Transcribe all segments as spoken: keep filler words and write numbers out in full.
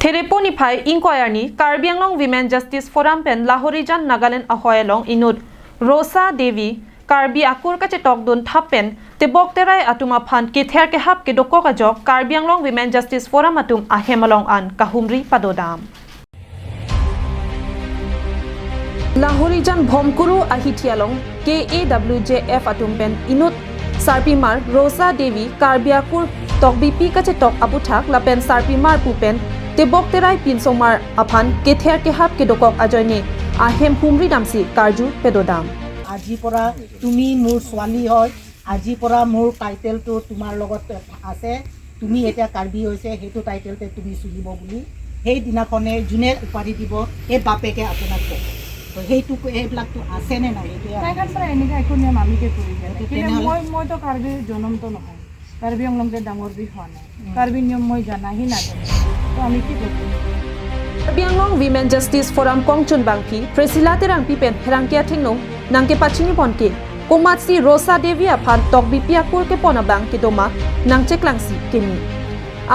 Herepo niphai ingkoi arni Karbi Anglong Women Justice Forum pen Lahorijan Nagaland ahoi along inut Rosa Devi Karbi akur kachetokdun thap pen tebok terai atum aphan kether kehap kedokok ajok Karbi Anglong Women Justice Forum atum ahem along an kahumri padodam. Lahorijan Bhomkuru ahithi along K A W J F atum pen inut sarpimar Rosa Devi Karbi akur tokbipi kachetok aputhak lapen sarpimar pu pen tebok terai pinsomar aphan kether kehap kedokok ajoine ahem humri damsi karju pedodam. আজিৰ পৰা তুমি মোৰ ছোৱালী হয়, আজিৰ পৰা মোৰ টাইটেলটো তোমাৰ লগত আছে, তুমি এতিয়া কাৰ্বি হৈছে, সেইটো টাইটেলতে তুমি চলিব বুলি সেইদিনাখনে যোনে উপাধি দিব, সেই বাপেকে আপোনাক ক'ব। তো সেইটো, সেইবিলাকতো আছেনে নাই, সেইটোৱে তাই আমাৰ কাম কৰা এনেকুৱা একো নিয়ম আমি কি কৰিম? এইটো কিন্তু তেনেহ'লে মই, মইতো কাৰ্বি জনমতো নহয়, কাৰ্বি আংলংতে ডাঙৰ বি হোৱা নাই, উম। কাৰ্বি নিয়ম মই জানাহি নাজানো, তো আমি কি কৰিম? Karbi Anglong Women Justice Forum kongchun bangpi Priscilla Terangpi pen pherangke athengno nangkepachini ponke komatsi Rosa Devi aphan tokbipi akur kepon abang kedoma nangcheklangsi kemi.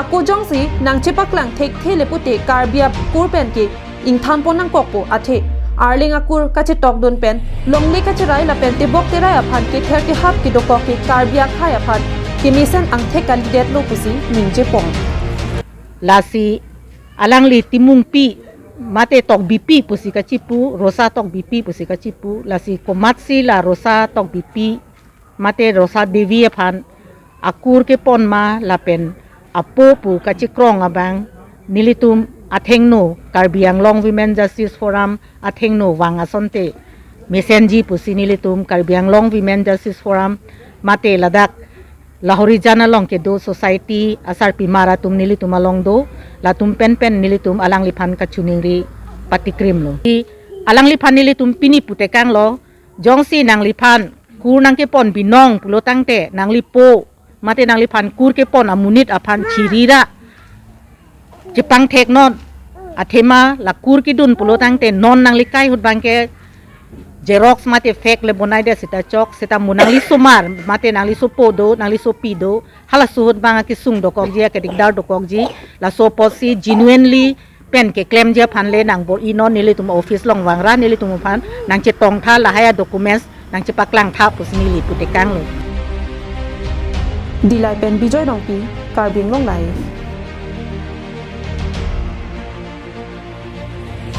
Ako jongsi nangchepaklang thekthe le pute Karbi akur penke ingthan pon nangkokpo athe arleng akur kachetokdun pen longle kacherai lapen tebok terai aphan kether kehap kedokok ke Karbi akhei aphan kemesen angthek kalidetlo pusi ningje pon. Lasi alangli timungpi mate tokbipi pusi kachipu, Rosa tokbipi pusi kachipu, lasi komatsi la Rosa tokbipi mate Rosa Devi aphan akur kepon ma lapen apo pu kachikrong abang nelitum athengno Karbi Anglong Women Justice Forum athengno vang asonte mesenji pusi nelitum Karbi Anglong Women Justice Forum mate ladak Lahorijan along kedo society asarpimar atum nelitum along do, latum penpen nelitum alangliphan kachiningri patikrimlo. I alangliphan nelitum pini putekanglo, jongsi nangliphan kur nangkepon binong pulo tangte nanglipo mate nangliphan kur kepon amonit aphan chirira chepangthek non, athema la kur kedun pulo tangte non nangli kai ahut abangke xerox mate fake le bonai det seta chok, seta mo nangli somar mate nangli sopo do, nangli sopi do, halaso ahut abang akesung dokokji, akedikdar dokokji, laso apotsi genuinely pen keklemji aphan le nangbor-i non, nelitum office along vangra, nelitum aphan nangchetongtha, lahai adocuments nangchepaklangtha pusi neli putekanglo. Dillai pen Bijoy Rongpi, Karbi Anglong Live.